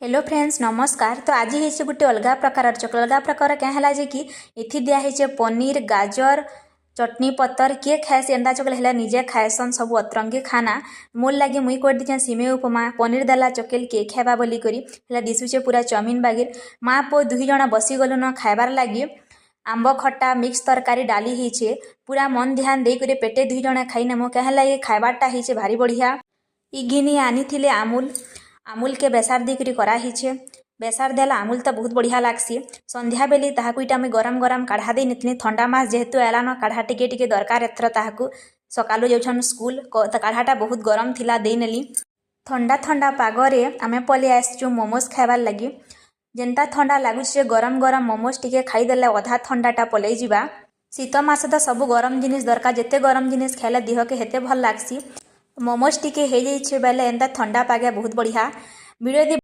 Hello friends, ନମସ୍କାର। ତ ଆଜି ହେଇଛେ ଗୋଟେ ଅଲଗା ପ୍ରକାରର ଚକୋଲେଟ୍। ଅଲଗା ପ୍ରକାର କାଁ ହେଲା ଯେ କି ଏଥି ଦିଆ ହେଇଛେ ପନିର, ଗାଜର, ଚଟନି ପତର। କିଏ ଖାଏସି ଏନ୍ତା ଚକୋଲେଟ୍? ହେଲେ ନିଜେ ଖାଏସନ୍ ସବୁ ଅତରଙ୍ଗୀ ଖାନା। ମୋର୍ ଲାଗି ମୁଇଁ କରିଦେଇଛେଁ ସିମେଇ ଉପମା। ପନିର ଦେଲା ଚକୋଲେଟ୍ କିଏ ଖାଇବା ବୋଲିକରି। ହେଲେ ଦିଶୁଛେ ପୁରା ଚାଉମିନ୍ ବାଗିର। ମା ପୁଅ ଦୁହି ଜଣ ବସିଗଲୁନ ଖାଇବାର୍ ଲାଗି। ଆମ୍ବ ଖଟା, ମିକ୍ସ ତରକାରୀ, ଡାଲି ହେଇଛେ। ପୁରା ମନ ଧ୍ୟାନ ଦେଇକରି ପେଟେ ଦୁହି ଜଣ ଖାଇନେମୁ। କାଁ ହେଲା କି ଖାଇବାରଟା ହେଇଛେ ଭାରି ବଢ଼ିଆ। ଇଗିନି ଆନିଥିଲେ ଆମୁଲ। ଆମୁଲକେ ବେସାର ଦେଇକରି କରାହେଇଛେ। ବେସାର ଦେଲା ଆମୁଲ ତ ବହୁତ ବଢ଼ିଆ ଲାଗ୍ସି। ସନ୍ଧ୍ୟା ବେଲି ତାହାକୁ ଇଟା ମୁଇଁ ଗରମ ଗରମ କାଢ଼ା ଦେଇ ନେଇଥିଲି। ଥଣ୍ଡା ମାସ ଯେହେତୁ ଆଏଲାନ, କାଢ଼ା ଟିକେ ଟିକେ ଦରକାର ଏଥର ତାହାକୁ। ସକାଲୁ ଯାଉଛନ୍ ସ୍କୁଲ, କାଢ଼ାଟା ବହୁତ ଗରମ ଥିଲା, ଦେଇନେଲି। ଥଣ୍ଡା ଥଣ୍ଡା ପାଗରେ ଆମେ ପଲେଇ ଆସିଛୁ ମୋମୋସ୍ ଖାଇବାର୍ ଲାଗି। ଯେନ୍ତା ଥଣ୍ଡା ଲାଗୁଛି ଯେ ଗରମ ଗରମ ମୋମୋସ୍ ଟିକେ ଖାଇଦେଲେ ଅଧା ଥଣ୍ଡାଟା ପଲେଇ ଯିବା। ଶୀତ ମାସ ତ ସବୁ ଗରମ ଜିନିଷ ଦରକାର। ଯେତେ ଗରମ ଜିନିଷ ଖାଇଲେ ଦିହକେ ହେତେ ଭଲ ଲାଗ୍ସି। ମୋମୋସ୍ ଟିକେ ହେଇଯାଇଛେ ବେଲେ ଏନ୍ତା ଥଣ୍ଡା ପାଗେ ବହୁତ ବଢ଼ିଆ। ଭିଡ଼ିଓ ଯଦି